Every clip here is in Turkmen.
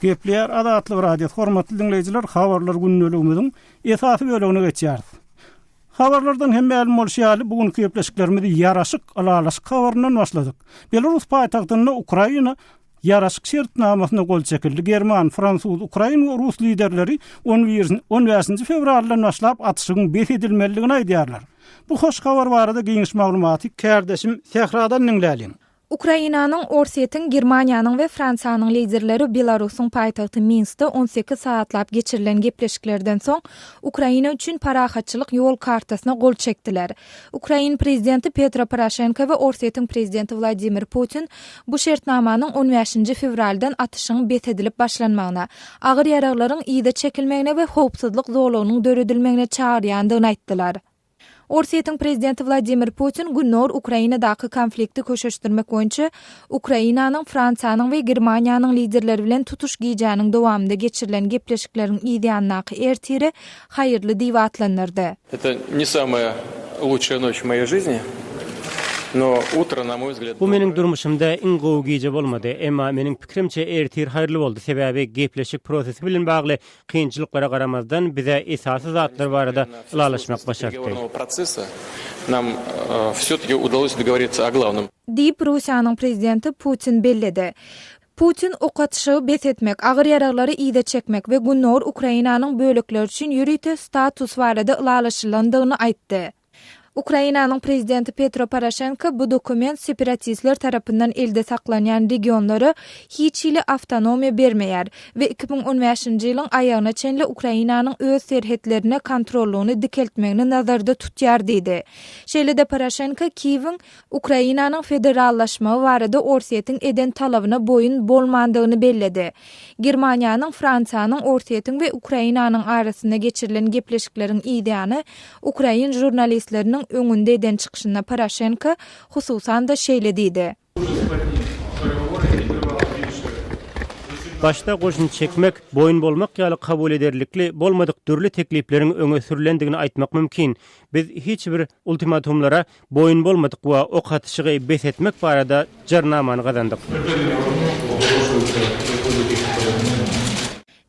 Gepleýär Azatlyk Radiosy, hormatly diňleýjiler, habarlar gündeligimiziň esasy bölegine geçýäris. Habarlardan hem mälim bolşy ýaly, bu günki gepleşiklerimizi ýaraşyk, ylalaşyk habaryndan başladyk. Belarus paýtagtynda Ukraina ýaraşyk şertnamasyna gol çekildi. German, fransuz, ukrain we rus liderleri on birinji, on bäşinji fewraldan başlap atyşygyň bes edilmelidigini aýdýarlar. Bu hoş habar barada giňiş maglumaty kärdeşim Sähradan diňläliň. Ukrainanyň, Orsýetiň, Germaniýanyň we Fransiýanyň liderleri Belarusyň paýtagty Minskde 18 sagatlap geçirilen gepleşiklerden soň, Ukraina üçin parahatçylyk ýol kartasyna gol çekdiler. Ukrain prezidenti Petro Poroşenko we Orsýetiň prezidenti Wladimir Putin bu şertnamanyň on bäşinji fewraldan atyşygyň bes edilip başlanmagyna, agyr ýaraglaryň yza çekilmegine we howpsuzlyk zolagynyň döredilmegine çagyrýandygyny aýtdylar. Orsýetiň prezidenti Wladimir Putin Gündogar Ukrainadaky konflikti köşeşdirmek boýunça Ukrainanyň, Fransiýanyň we Germaniýanyň liderleri bilen tutuş gijäniň dowamynda geçirilen gepleşikleriň yzýanyndaky ertiri haýyrly diýip atlandyrdy. Это не самая лучшая ночь в моей жизни, но утро, на мой взгляд, Bu meniň durmuşymda iň gowy gije bolmady, emma meniň pikirimçe ertir haýyrly boldy, sebäbi gepleşik prosesi bilen bagly Kynçylyklara garamazdan, bize esasy zatlar barada ylalaşmak başartdy. Diýip, Russiýanyň prezidenti Putin belledi. Putin ok atyşygy bes etmek, agyr ýaraglary yza çekmek we gündogar Ukrainanyň bölekleri üçin ýörite status barada ylalaşylandygyny aýtdy. Ukrainanyň prezidenti Petro Poroşenko bu dokument separatistler tarapyndan elde saklanýan regionlara hiç hili awtonomiýa bermeýär we 2015-nji ýylyň aýagyna çenli Ukrainanyň öz serhetlerine kontrollygyny dikeltmegini nazarda tutýar diýdi. Şeýle-de Poroşenko Kiýewiň Ukrainanyň federallaşmagy barada Orsýetiň eden talabyna boýun bolmandygyny belledi. Germaniýanyň, Fransiýanyň, Orsýetiň we Ukrainanyň arasynda geçirilen gepleşikleriň yzýany ukrain žurnalistleriniň öňünde eden çykyşynda Poroşenko, hususan-da, şeýle diýdi. Başda goşun çekmek, boýun bolmak ýaly kabul ederlikli bolmadyk dürli teklipleriň öňe sürlendigini aýtmak mümkin. Biz hiç bir ultimatumlara boýun bolmadyk we ok atyşygy bes etmek barada jarnamany gazandyk.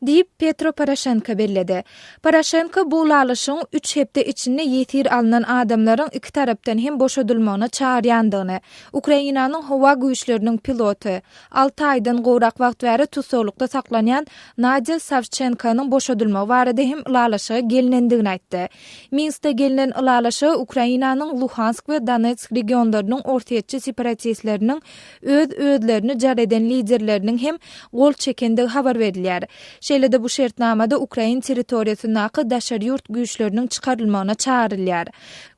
Diýip, Petro Poroşenko belledi. Poroşenko bu ylalaşygyň üç hepde içinde ýesir alnan adamlaryň iki tarapdan hem boşadylmagyna çagyrýandygyny, Ukrainanyň howa güýçleriniň piloty, alty aýdan gowrak wagt bäri tussaglykda saklanýan Nadýa Sawçenkonyň boşadylmagy barada hem ylalaşyga gelnendigini aýtdy. Minskde gelnen ylalaşyga Ukrainanyň Luhansk we Donetsk regionlarynyň orsýetçi separatistleriniň öz-özlerini jar eden liderleriniň hem gol çekendigi habar berilýär. Şeýle-de bu şertnamada ukrain territoriýasyndaky daşary ýurt güýçleriniň çykarylmagyna çagyrylýar.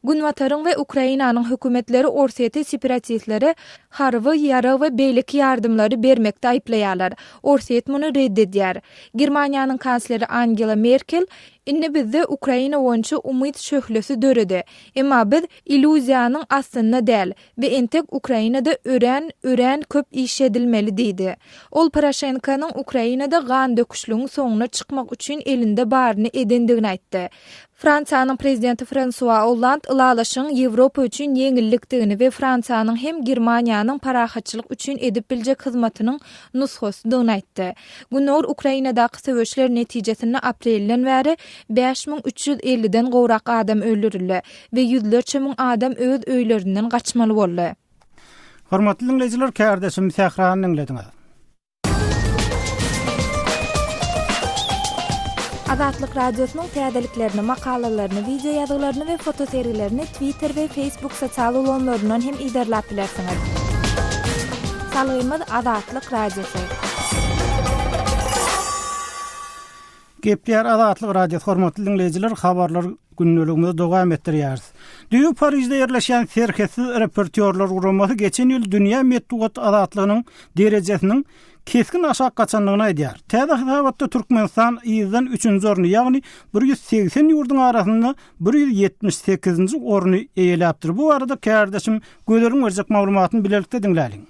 Günbataryň we Ukrainanyň hökümetleri Orsýeti separatistlere harby, ýarag we beýleki ýardymlary bermekde aýyplaýarlar. Orsýet muny red edýär. Germaniýanyň kansleri Angela Merkel, Indi bizde Ukraina boýunça umyt şöhlesi döredi. Emma biz illýuziýanyň astynda däl we entek Ukrainada örän, örän köp iş edilmeli diýdi. Ol Poroşenkonyň Ukrainada gandöküşligiň soňuna çykmak üçin elinde baryny edendigini aýtdy. Fransiýanyň prezidenti Fransua Olland ylalaşygyň Ýewropa üçin ýeňillikdigini we Fransiýanyň hem Germaniýanyň parahatçylyk üçin edip biljek hyzmatynyň nusgasydygyny aýtdy. Gündogar Ukrainadaky söweşler netijesinde aprelden bäri 5350-den gowrak adam öldürildi we ýüzlerçe müň adam öz öýlerinden gaçmaly boldy. Hormatly diňleýjiler, kärdeşim Sährany diňlediňiz. Azatlyk Radiosynyň täzeliklerini, makalalaryny, wideo ýazgylaryny we fotosergilerini Twitter we Facebook sosial ulgamlaryndan hem yzarlap bilersiňiz. Salgymyz Azatlyk Radiosy. Gepleýär Azatlyk Radiosy hormatly diňleýjiler habarlar gündeligimizi dowam etdirýäris. Düýbi Parižde ýerleşýän Serhetsiz reportýorlar guramasy geçen ýyl dünýä metbugat azatlygynyň derejesiniň kesgin aşak gaçandygyny aýdýar. Täze hasabatda Türkmenistan yzdan üçünji orny, ýagny 180 ýurduň arasynda 178-nji orny eýeläpdir. Bu barada kärdeşim Gözeliň berjek maglumatyny bilelikde diňläliň.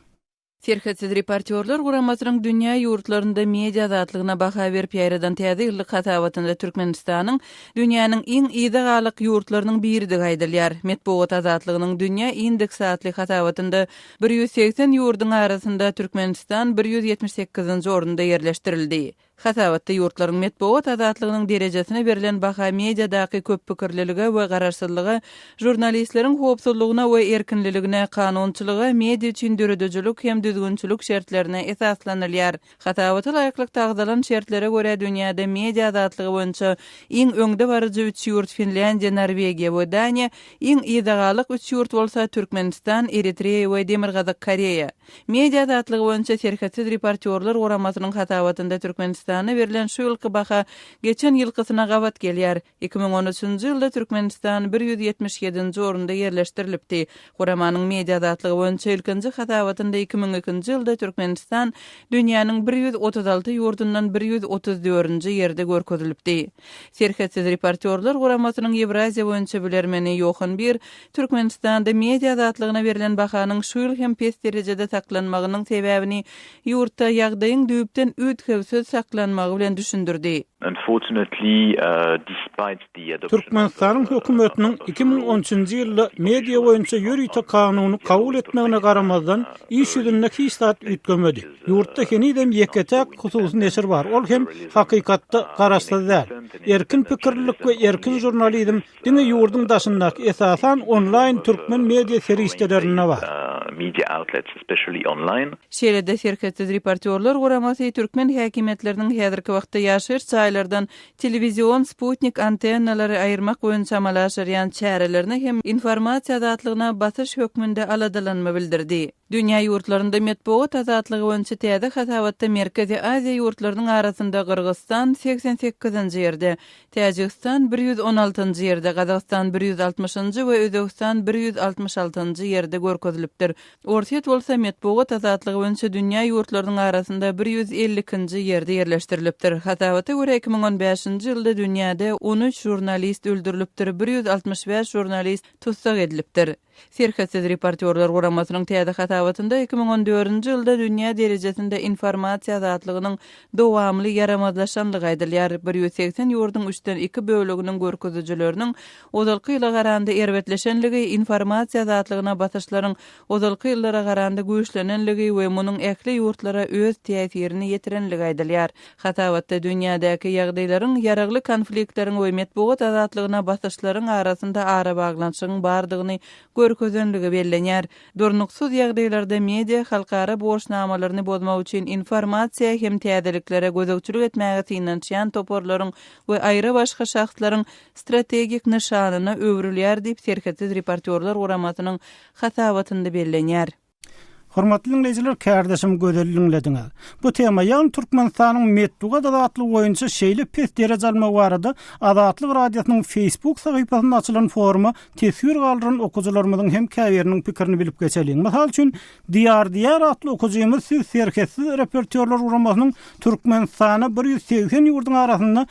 Serhetsiz reportýorlar guramasynyň dünýä ýurtlarynda media azatlygyna baha berip ýaýradan täze ýyllyk hasabatynda Türkmenistanyň dünýäniň iň yza galyk ýurtlarynyň biridigi aýdylýar. Metbugat azatlygynyň dünýä indeksi atly hasabatynda 180 ýurduň arasynda Türkmenistan 178-nji orunda ýerleşdirildi. Hasabatda ýurtlaryň metbugat azatlygynyň derejesine berlen baha mediadaky köppikirlilige we garaşsyzlyga, žurnalistleriň howpsuzlygyna we erkinliligine, kanunçylyga, media üçin döredijilik hem düzgünçilik şertlerine esaslanylýar. Hasabata laýyklykda agzalan şertlere görä dünýäde media azatlygy boýunça iň öňdebaryjy üç ýurt Finlýandiýa, Norwegiýa we Daniýa, iň yzagalyk üç ýurt bolsa Türkmenistan, Eritreýa we Demirgazyk Koreýa. Media azatlygy boýunça Serhetsiz reportýorlar guramasynyň hasabatynda Türkmenistana berlen şu ýylky baha geçen ýylkysyna gabat gelýär. 2013-nji ýylda Türkmenistan 177-nji orunda ýerleşdirilipdi. Guramanyň media azatlygy boýunça ilkinji hasabatynda 2002-nji ýylda Türkmenistan dünýäniň 136 ýurdundan 134-nji ýerde görkezilipdi. Serhetsiz reportýorlar guramasynyň Ýewraziýa boýunça bilermeni Ýohan Bir Türkmenistanda media azatlygyna berlen bahanyň şu ýyl hem pes derejede saklanmagynyň sebäbini ýurtda ýagdaýyň düýpden üýtgewsiz saklanmagy bilen düşündirdi. Türkmenistanyň hökümetiniň 2013-nji ýylda media boýunça ýörite kanuny kabul etmegine garamazdan, iş ýüzünde hiç zat üýtgemedi. Ýurtda henizem ýeke-täk hususy neşir bar, ol hem hakykatda garaşsyz däl. Erkin pikirlilik we erkin žurnalizm Diňe ýurduň daşyndaky, esasan, onlaýn türkmen media serişdelerinde bar. Şeýle-de Serhetsiz reportýorlar guramasy türkmen häkimiýetleriniň häzirki wagtda ýaşaýyş jaýlardan telewizion sputnik antennalary aýyrmak boýunça amala aşyrýan çärelerine hem informasiýa azatlygyna basyş hökmünde aladalanma bildirdi. Dünýä ýurtlarynda metbugat azatlygy boýunça täze hasabatda Merkezi Aziýa ýurtlarynyň arasynda Gyrgyzystan 88-nji ýerde, Täjigistan 116-njy ýerde, Gazagystan 160-njy we Özbegistan 166-njy ýerde görkezilipdir. Orsýet bolsa metbugat azatlygy boýunça dünýä ýurtlarynyň arasynda 152-nji ýerde ýerleşdirilipdir. Hasabata görä, 2015-nji ýylda dünýäde 13 žurnalist öldürilipdir, 165 žurnalist tussag edilipdir. Serhetsiz reportýorlar guramasynyň täze hasabatynda 2014-nji ýylda dünýä derejesinde informasiýa azatlygynyň dowamly ýaramazlaşandygy aýdylýar. 180 ýurduň üçden iki böleginiň görkezijileriniň ozalky ýyla garanda erbetleşenligi, informasiýa azatlygyna basyşlaryň ozalky ýyllara garanda güýçlenenligi we munuň ähli ýurtlara öz täsirini ýetirenligi aýdylýar. Hasabatda dünýädäki ýagdaýlaryň, ýaragly konfliktleriň we metbugat azatlygyna basyşlaryň arasynda arabaglanyşygyň bardygyny görkezenligi bellenýär. Durnuksyz ýagdaýlarda media halkara borçnamalaryny bozmak üçin informasiýa hem täzeliklere gözegçilik etmäge synanyşýan toparlaryň we aýra-başga şahslaryň strategik nyşanyna öwrülýär diýip, Serhetsiz reportýorlar guramasynyň hasabatynda bellenýär. Hormatly diňleýjiler, kärdeşim Gözeli diňlediňiz. Bu tema, ýagny Türkmenistanyň metbugat azatlygy boýunça şeýle pes dereje almagy barada Azatlyk Radiosynyň Facebook sahypasynda açylan foruma teswir galdyran okyjylarymyzyň hem käbiriniň pikirini bilip geçeliň. Mysal üçin, Diýar Diýar atly okyjymyz siz Serhetsiz reportýorlar guramasynyň Türkmenistana 180 ýurduň arasynda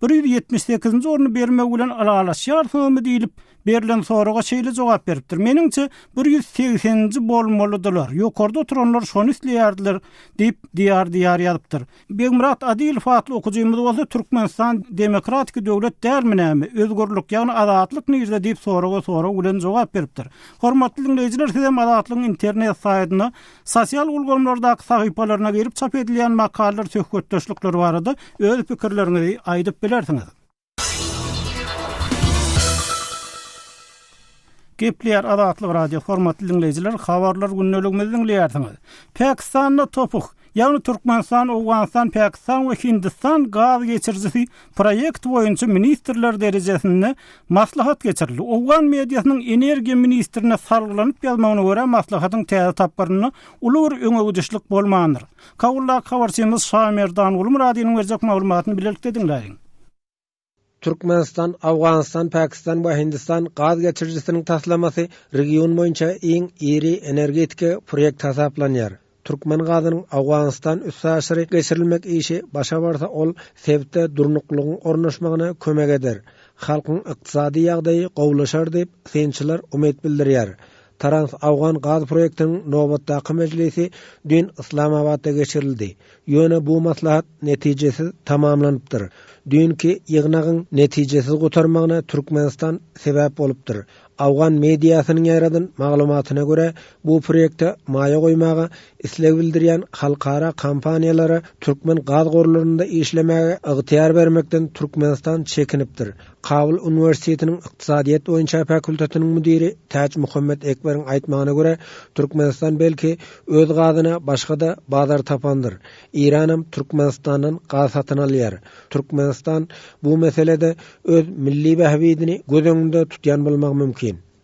178-nji orny bermegi bilen ylalaşýarsyňyzmy diýlip berlen soraga şeýle jogap beripdir, Meniňçe, 180-nji bolmalydylar, ýokarda oturanlar şony isleýärdiler diýip, Diýar Diýar ýazypdyr. Begmyrat Adylow atly okyjymyz bolsa Türkmenistan demokratiki döwlet dälmi näme, özgürlik, ýagny azatlyk nirde diýip soraga sorag bilen jogap beripdir. Hormatly diňleýjiler sizem Azatlygyň internet saýtynda Sosial ulgamlardaky sahypalaryna girip çap edilýän makalalar, söhbetdeşlikler barada öz pikirleriňizi aýdyp bilersiňiz. Gepleýär Azatlyk Radio, hormatly diňleýjiler, habarlar gündeligimizi diňleýärsiňiz. Pakistanda TOPH, ýagny Türkmenistan, Owganystan, Pakistan we Hindistan gaz geçirijisi proýekti boýunça ministrler derejesinde maslahat geçirildi. Owgan mediasynyň energiýa ministrine salgylanyp ýazmagyna görä, maslahatyň täze tapgyrynda uly bir öňegidişlik bolmandyr. Kabuldaky habarçymyz Şamerdan Gulmyradynyň berjek maglumatyny bilelikde diňläýiň. Türkmenistan, Owganystan, Pakistan we Hindistan gaz geçirijisiniň taslamasy region boýunça iň iri energetika proýekt hasaplanýar. Türkmen gazynyň Owganystan üstaşyry geçirilmek işi başa barsa ol sebitde durnuklylygyň ornaşmagyna kömek eder. Halkyň ykdysady ýagdaýy gowulaşar diýip, synçylar umyt bildirýär. Trans-Awgan gaz proýektiniň nobatdaky mejlisi düýn Yslamabatda geçirildi. Ýöne bu maslahat netijesiz tamamlanypdyr. Düýnki ýygnagyň netijesiz gutarmagyna Türkmenistan sebäp bolupdyr. Awgan mediasynyň ýaýradan maglumatyna görä, bu proýekte maýa goýmaga isleg bildirýän halkara kompaniýalara türkmen gaz gorlarynda işlemäge ygtyýar bermekden Türkmenistan çekinipdir. Kabul uniwersitetiniň ykdysadyýet boýunça fakultetiniň müdiri Täçmuhammet Ekberiň aýtmagyna görä, Türkmenistan belki öz gazyna başga-da bazar tapandyr. Eýranam Türkmenistandan gaz satyn alýar. Türkmenistan bu meselede öz milli bähbidini göz öňünde tutýan bolmagy mümkin.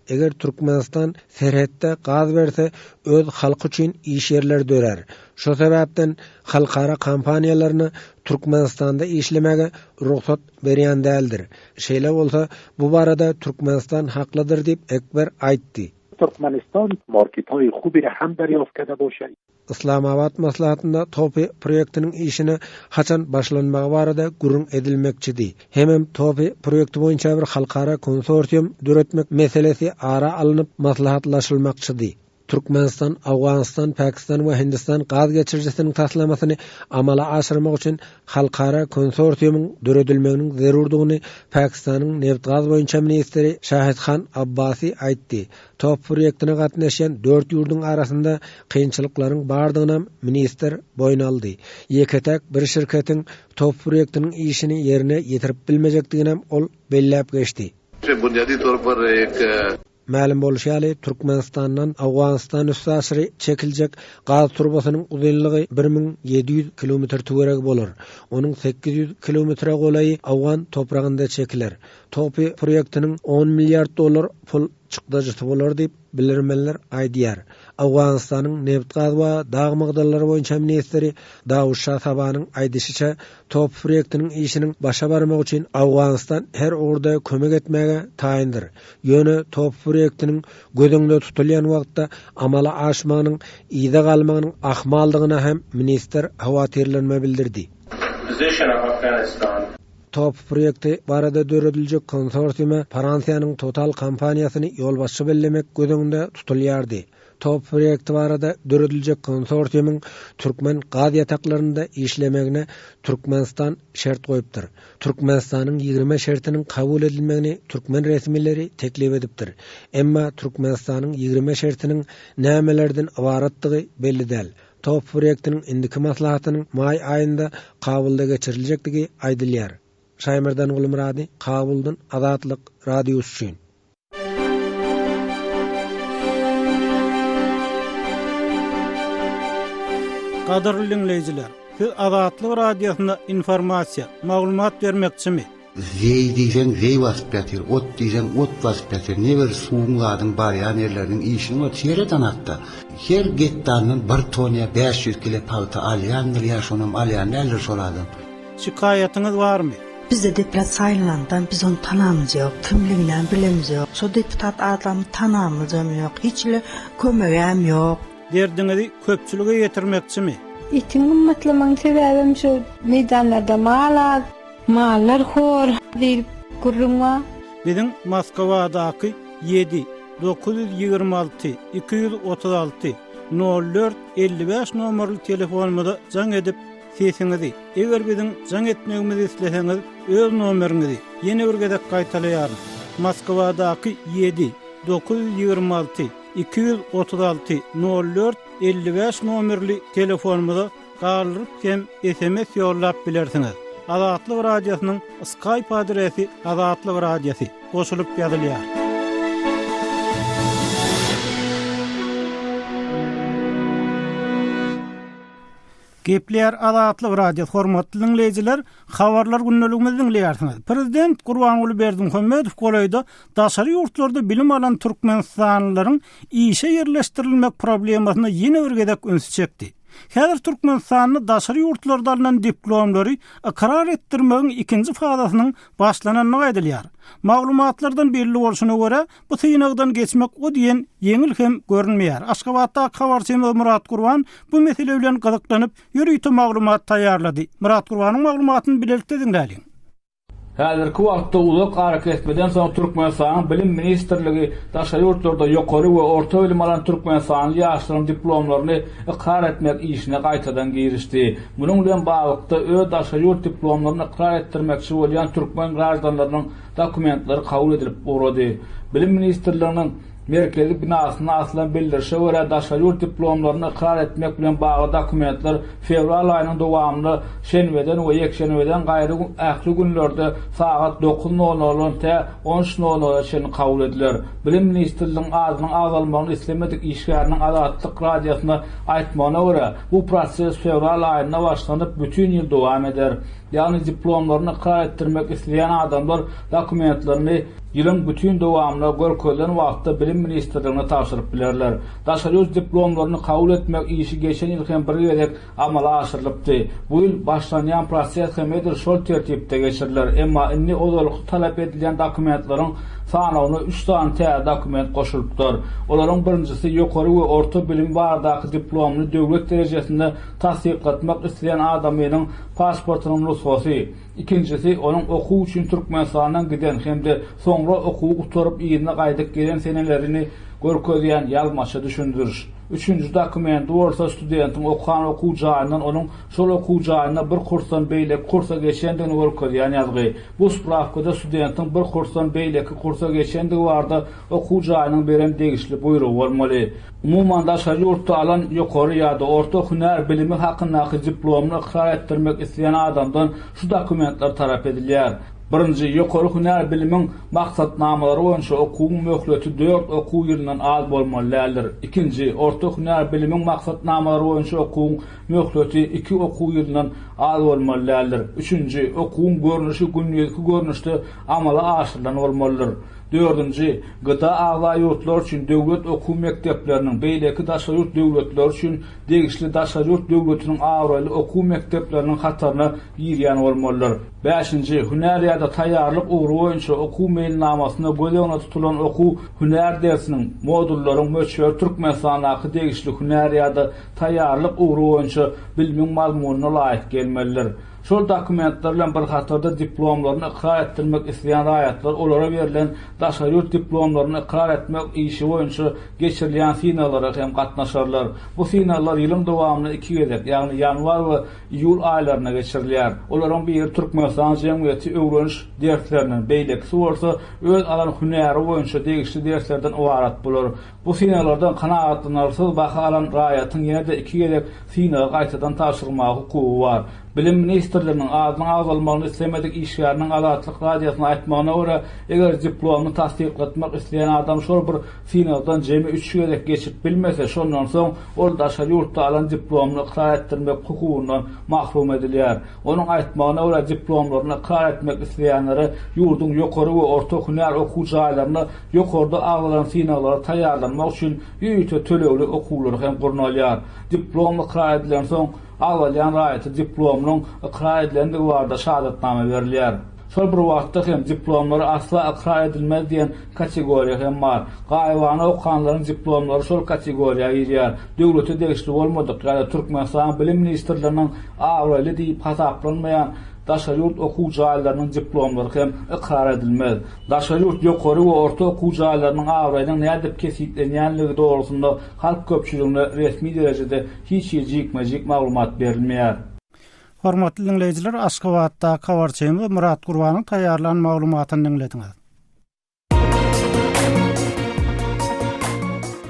Eger Türkmenistan serhetde gaz berse, öz halky üçin iş ýerleri dörär. Şo sebäpden halkara kompaniýalaryna Türkmenistanda işlemäge rugsat berýän däldir. Şeýle bolsa, bu barada Türkmenistan haklydyr diýip, Ekber aýtdy. Türkmenistan marketهای خوبی را هم دریافت کرده باشه. Yslamabat maslahatynda TOPI proýektiniň işine haçan başlanmagy barada gürrüň edilmekçidi. Hemem TOPI proýekti boýunça bir halkara konsorsium döretmek meselesi ara alnyp maslahatlaşylmakçydy. Türkmenistan, Owganystan, Pakistan we Hindistan gaz geçirijisiniň taslamasyny amala aşyrmak üçin halkara konsorsiumyň döredilmeginiň zerurdygyny Pakistanyň nebit-gaz boýunça ministri Şahid Han Abbasi aýtdy. Top proýektine gatnaşýan dört ýurduň arasynda kynçylyklaryň bardygynam ministr boýun aldy. Ýeke-täk bir şirketiň top proýektiniň işini ýerine ýetirip bilmejekdiginem ol belläp geçdi. Mälim bolşy ýaly, Türkmenistandan Owganystan üstaşyry çekiljek gaz turbasynyň uzynlygy 1700 kilometr töweregi bolar. Onuň 800 kilometre golaýy owgan topragynda çekiler. TOPI proýektiniň on milliard dollar pul çykdajysy bolar diýip, bilermenler aýdýar. Owganystanyň nebit-gaz we dag magdanlary boýunça ministri Dawud Şa Sabanyň aýdyşyça, TOPI proýektiniň işiniň başa barmagy üçin Owganystan her ugurda kömek etmäge taýyndyr. Ýöne TOPI proýektiniň göz öňünde tutulýan wagtda amala aşmagynyň yza galmagynyň ahmaldygyna hem ministr howatyrlanma bildirdi. Top proýekti barada dörediljek konsorsiuma Fransiýanyň Total kompaniýasyny ýolbaşçy bellemek göz öňünde tutulýardy. Top proýekti barada dörediljek konsorsiumyň türkmen gaz ýataklarynda işlemegine Türkmenistan şert goýupdyr. Türkmenistanyň 20 şertiniň kabul edilmegini türkmen resmileri teklip edipdir. Emma Türkmenistanyň 20 şertiniň nämelerden ybaratdygy belli däl. Top proýektiniň indiki maslahatynyň maý aýynda Kabulda geçiriljekdigi aýdylýar. Şaýmerdan Gulmyrady, Kabuldan Azatlyk Radiosy üçin. Gadyrly diňleýjiler, siz Azatlyk Radiosyna informasiýa, maglumat bermekçimi? Zeý diýseň zeý basyp ýatyr, ot diýseň ot basyp ýatyr. Ne bir suwuň zadyň barýan ýerleriniň işini bor seret anakda. Her gektaryndan bir ton ýa 500 kile pagta alýandyr ýa şonam alýan däldir şol adam. Şikaýatyňyz barmy? Bizde deputat saýlanandan biz ony tanamyz ýok, kimliginem bilemiz ýok. Şo deputat adamy tanamyzam ýok, hiç hili kömegem ýok. Derdiňizi köpçülige ýetirmekçimi? Etiň gymmatlamagyň sebäbem şu meýdanlarda mal az. Mallar hor diýlip gürrüň bar. Biziň Moskwadaky ýedi, 926 236 04 55 nomerli telefonymyza jaň edip, sesiňizi, eger biziň jaň etmegimizi isleseňiz, öz nomeriňizi, ýene bir gezek gaýtalaýaryn, Moskwadaky ýedi, 926 236 04 55 nomerli telefonymyza galdyryp hem sms ýollap bilersiňiz. Azatlyk Radiosynyň Skype adresi Azatlyk Radiosy, goşulyp ýazylýar. Gepleýär Azatlyk Radiosy, hormatly diňleýjiler, habarlar gündeligimizi diňleýärsiňiz. Prezident Gurbanguly Berdimuhamedow golaýda daşary ýurtlarda bilim alan türkmenistanlylaryň işe ýerleşdirilmek problemasyna ýene bir gezek ünsi çekdi. Häzir Türkmenistanda daşary ýurtlarda alnan diplomlary ykrar etdirmegiň ikinji fazasynyň başlanandygy aýdylýar. Maglumatlardan belli bolşuna görä, bu synagdan geçmek o diýen ýeňil hem görünmeýär. Aşgabatdaky habarçymyz Myrat Gurban bu mesele bilen gyzyklanyp, ýörite maglumat taýýarlady. Myrat Gurbanyň maglumatyny bilelikde diňläliň. Häzirki wagtda uzak arakesmeden soň Türkmenistanyň Bilim ministrligi daşary ýurtlarda ýokary we orta bilim alan türkmenistanly ýaşlaryň diplomlaryny ykrar etmek işine gaýtadan girişdi. Munuň bilen baglylykda, öz daşary ýurt diplomlaryny ykrar etdirmekçi bolýan türkmen graždanlarynyň dokumentleri kabul edilip ugrady. Bilim ministrliginiň Merkezi binasynda asylan bildirişe görä, daşary ýurt diplomlaryny ykrar etmek bilen bagly dokumentler fewral aýynyň dowamynda şenbeden we ýekşenbeden gaýry ähli günlerde sagat dokuz nol noldan tä on üç nol nola çenli kabul ediler. Bilim ministrliginiň adynyň agzalmagyny islemedik işgäriniň Azatlyk Radiosyna aýtmagyna görä, bu proses fewral aýynda başlanyp, bütin ýyl dowam eder. Ýagny diplomlaryny ykrar etdirmek isleýän adamlar dokumentlerini ýylyň bütin dowamynda görkezilen wagtda Bilim ministrligine tabşyryp bilerler. Daşary ýurt diplomlaryny kabul etmek işi geçen ýyl hem bir gezek amala aşyrylypdy. Bu ýyl başlanýan proses hem edil şol tertipde geçiriler. Emma indi ozalky talap edilýän dokumentleriň sanawyna üç sany täze dokument goşulypdyr. Olaryň birinjisi ýokary we orta bilimi baradaky diplomyny döwlet derejesinde tassyklatmak isleýän adamynyň pasportynyň nusgasy, ikinjisi, onuň okuw üçin Türkmenistandan giden hem-de soňra okuwy gutaryp yzyna gaýdyp gelen senelerini görkezýän ýazmaça düşündiriş, üçünji dokumenti bolsa studentiň okan okuw jaýyndan onuň şol okuw jaýynda bir kursdan beýleki kursa geçendigini görkezýän ýazgy. Bu sprawkada studentiň bir kursdan beýleki kursa geçendigi barada okuw jaýynyň beren degişli buýrugy bolmaly. Umuman, daşary ýurtda alan ýokary ýa-da orta hünär bilimi hakyndaky diplomyny ykrar etdirmek isleýän adamdan şu dokumentler talap edilýär. Birinji, ýokary hünär bilimiň maksatnamalary boýunça okuwyň möhleti dört okuw ýylyndan az bolmaly däldir. Ikinji, orta hünär bilimiň maksatnamalary boýunça okuwyň möhleti iki okuw ýylyndan az bolmaly däldir. Üçünji, okuwyň görnüşi gündizki görnüşde amala aşyrylan bolmalydyr. Dördünji, GDA agza ýurtlar üçin döwlet okuw mekdepleriniň, beýleki daşary ýurt döwletleri üçin degişli daşary ýurt döwletiniň abraýly okuw mekdepleriniň hataryna girýän bolmalydyr. Bäşinji, hünär ýa-da taýýarlyk ugry boýunça okuw meýilnamasynda göz öňünde tutulan okuw hünär dersiniň, modullaryň, möçberi Türkmenistandaky degişli hünär ýa-da taýýarlyk ugry boýunça bilimiň mazmunyna laýyk gelmelidir. Şol dokumentler bilen bir hatarda diplomlaryny ykrar etdirmek isleýän raýatlar olara berlen daşary ýurt diplomlaryny ykrar etmek işi boýunça geçirilýän synaglara hem gatnaşarlar. Bu synaglar ýylyň dowamynda iki gezek, ýagny ýanwar we iýul aýlarynda geçirilýär. Olaryň biri Türkmenistan jemgyýeti öwreniş derslerinden, beýlekisi bolsa öz alan hünäri boýunça degişli derslerden ybarat bolar. Bu synaglardan kanagatlanarsyz baha alan raýatyň ýene-de iki gezek synagy gaýtadan tabşyrmaga hukugy bar. Bilim ministrliginiň adynyň agzalmagyny islemedik işgäriniň Azatlyk Radiosyna aýtmagyna görä, eger diplomyny tassyklatmak isleýän adam şol bir synagdan jemi üç gezek geçip bilmese, şondan soň ol daşary ýurtda alan diplomyny ykrar etdirmek hukugyndan mahrum edilýär. Onuň aýtmagyna görä, diplomlaryny ykrar etmek isleýänlere ýurduň ýokary we orta hünär okuw jaýlarynda Ýokarda agzalan synaglara taýýarlanmak üçin ýörite tölegli okuwlar hem gurnalýar. Diplom ykrar edilensoň, agzalýan raýata diplomynyň ykrar edilendigi barada şahadatnama berilýär. Şol bir wagtda hem diplomlary asla ykrar edilmez diýen kategoriýa hem bar. Gaýybana okanlaryň diplomlary şol kategoriýa girýär. Döwlete degişli bolmadyk ýa-da Türkmenistanyň Bilim ministrliginiň abraýly diýip hasaplanmaýan daşary ýurt okuw jaýlarynyň diplomlary hem ykrar edilmez. Daşary ýurt ýokary we orta okuw jaýlarynyň abraýynyň nädip kesgitlenýänligi dogrusynda halk köpçüligine resmi derejede hiç hili jikme-jik maglumat berilmeýär. Hormatly diňleýjiler, Aşgabatdaky habarçymyz Myrat Gurbanyň taýýarlan maglumatyny diňlediňiz.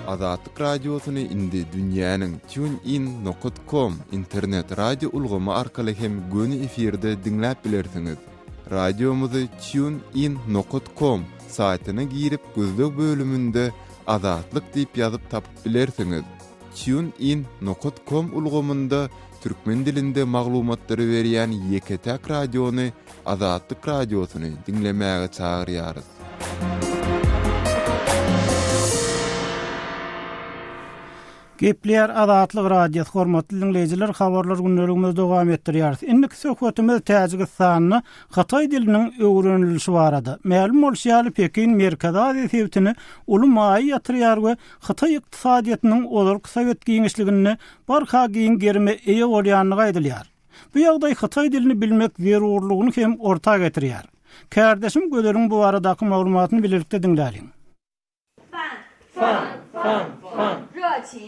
Azatlyk Radiosyny indi dünýäniň TuneIn nokat com internet radio ulgamy arkaly hem göni efirde diňläp bilersiňiz. Radiomyzy Tune In nokat kom saýtyna girip gözleg bölüminde Azatlyk diýip ýazyp tapyp bilersiňiz. Tune In nokat kom ulgamynda türkmen dilinde maglumatlary berýän ýeke-täk radiony Azatlyk Radiosyny diňlemäge çagyrýarys. Gepleýär Azatlyk Radiosy, hormatly diňleýjiler, habarlar gündeligimizi dowam etdirýäris. Indiki söhbetimiz Täjigistanda hytaý diliniň öwrenilişi barada. Mälim bolşy ýaly, Pekin Merkezi Aziýa sebitine uly maýa ýatyrýar we hytaý ykdysadyýetiniň ozalky sowet giňişliginde barha giň gerime eýe bolýandygy aýdylýar. Bu ýagdaý hytaý dilini bilmek zerurlygyny hem orta getirýär. Kärdeşim Gözeliň bu baradaky maglumatyny bilelikde diňläliň.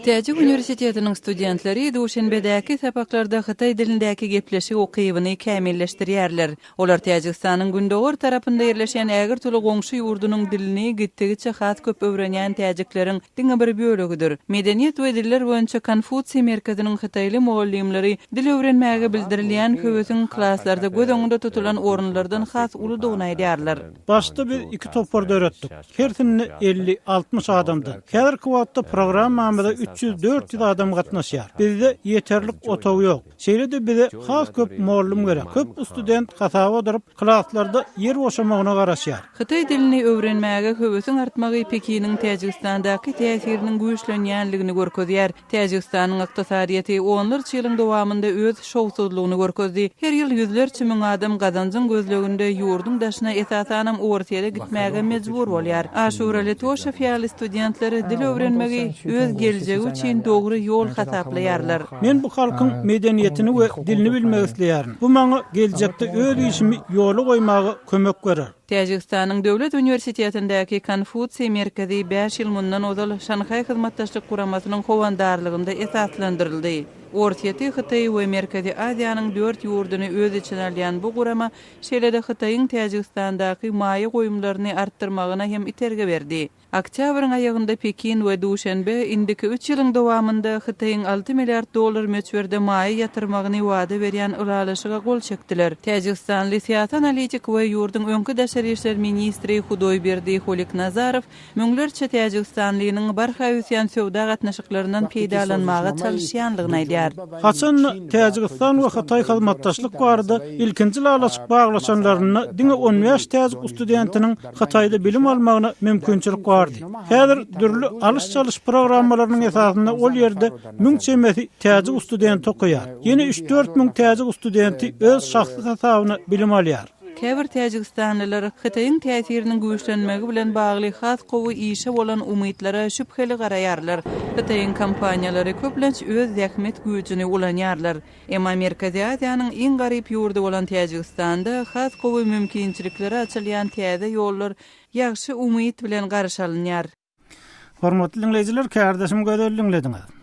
Täjik uniwersitetiniň studentleri Duşenbedäki sapaklarda hytaý dilindäki gepleşik ukybyny kämilleşdirýärler. Olar Täjigistanyň gündogar tarapynda ýerleşýän ägirt uly goňşy ýurdunyň dilini gitdigiçe has köp öwrenýän täjikleriň diňe bir bölegidir. Medeniýet we diller boýunça Konfusiý merkeziniň hytaýly mugallymlary dil öwrenmäge bildirilýän höwesiň klaslarda göz öňünde tutulan orunlardan has uludygyny aýdýarlar. Başda biz iki topar döretdik. Hersinde 50, 60 adamdan. Häzirki wagtda programmamyza 300-400 adam gatnaşýar. Bizde ýeterlik otag ýok. Şeýle-de bize has köp mugallym gerek. Köp student hasaba durup, klaslarda ýer boşamagyna garaşýar. Hytaý dilini öwrenmäge höwesiň artmagy Pekiniň Täjigistandaky täsiriniň güýçlenýänligini görkezýär. Täjigistanyň ykdysadyýeti onlarça ýylyň dowamynda öz şowsuzlygyny görkezdi. Her ýyl ýüzlerçe müň adam gazanjyň gözleginde ýurduň daşyna, esasanam Orsýete gitmäge mejbur bolýar. Aşuraly Toşew ýaly studentler dil öwrenmegi öz geljegi üçin dogry ýol hasaplaýarlar. Men bu halkyň medeniýetini we dilini bilmek isleýärin. Bu maňa geljekde öz işimi ýola goýmaga kömek berer. Täjigistanyň Döwlet uniwersitetindäki Konfusiý merkezi bäş ýyl mundan ozal Şanhaý Hyzmatdaşlyk Guramasynyň howandarlygynda esaslandyryldy. Orsýeti, Hytaýy we Merkezi Aziýanyň dört ýurduny öz içine alýan bu gurama şeýle-de Hytaýyň Täjigistandaky maýa goýumlaryny artdyrmagyna hem itergi berdi. Oktýabryň aýagynda Pekin we Duşenbe indiki üç ýylyň dowamynda Hytaýyň alty milliard dollar möçberde maýa ýatyrmagyny wada berýän ylalaşyga gol çekdiler. Täjigistanly syýasy analitik we ýurduň öňki daşary işler ministri Hudoýberdi Holiknazarow müňlerçe täjigistanlynyň barha ösýän söwda gatnaşyklaryndan peýdalanmaga çalyşýandygyny aýdýar. Haçan-da Täjigistan we Hytaý hyzmatdaşlyk barada ilkinji ylalaşyk baglaşanlarynda diňe on bäş täjik studentiniň Hytaýda bilim almagyna mümkinçilik bardy. Häzir dürli alyş-çalyş programmalarynyň esasynda ol ýerde müň çemesi täjik studenti okaýar. Ýene üç-dört müň täjik studenti öz şahsy hasabyna bilim alýar. Käbir täjigistanlylar Hytaýyň täsiriniň güýçlenmegi bilen bagly has gowy işe bolan umytlara şübheli garaýarlar. Hytaýyň kompaniýalary köplenç öz zähmet güýjüni ulanýarlar. Emma Merkezi Aziýanyň iň garyp ýurdy bolan Täjigistanda has gowy mümkinçiliklere açylýan täze ýollar ýagşy umyt bilen garşy alynýar. Hormatly diňleýjiler, kärdeşim Gözel diňlediňiz.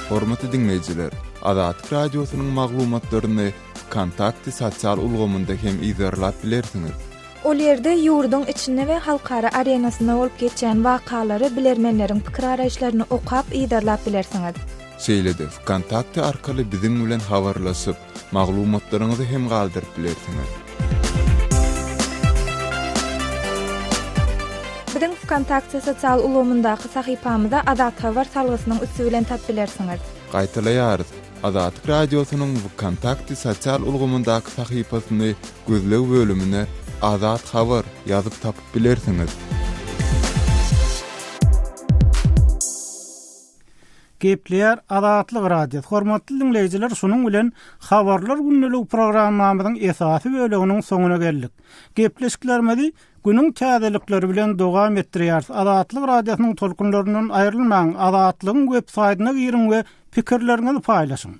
Hormatly diňleýjiler, Azatlyk Radiosynyň maglumatlaryny Wkontakte sosial ulgamynda hem yzarlap bilersiňiz. Ol ýerde ýurduň içinde we halkara arenasynda bolup geçýän wakalary, bilermenleriň pikir-garaýyşlaryny okap, yzarlap bilersiňiz. Şeýle-de Wkontakte arkaly biziň bilen habarlaşyp, maglumatlaryňyzy hem galdyryp bilersiňiz. Biziň Wkontakte sosial ulgamyndaky sahypamyza Azathabar salgysynyň üsti bilen tap bilersiňiz. Gaýtalaýarys, Azatlyk Radiosynyň Wkontakte sosial ulgamyndaky sahypasyny gözleg bölümine Azat Habar ýazyp tapyp bilersiňiz. Gepleýär Azatlyk Radiosy. Hormatly diňleýjiler, şunuň bilen Habarlar gündeligi programmamyzyň esasy böleginiň soňuna geldik. Gepleşiklerimizi günüň täzelikleri bilen dowam etdirýäris. Azatlyk Radiosynyň tolkunlaryndan aýrylmaň, Azatlygyň web saýtyna giriň we pikirleriňizi paýlaşyň.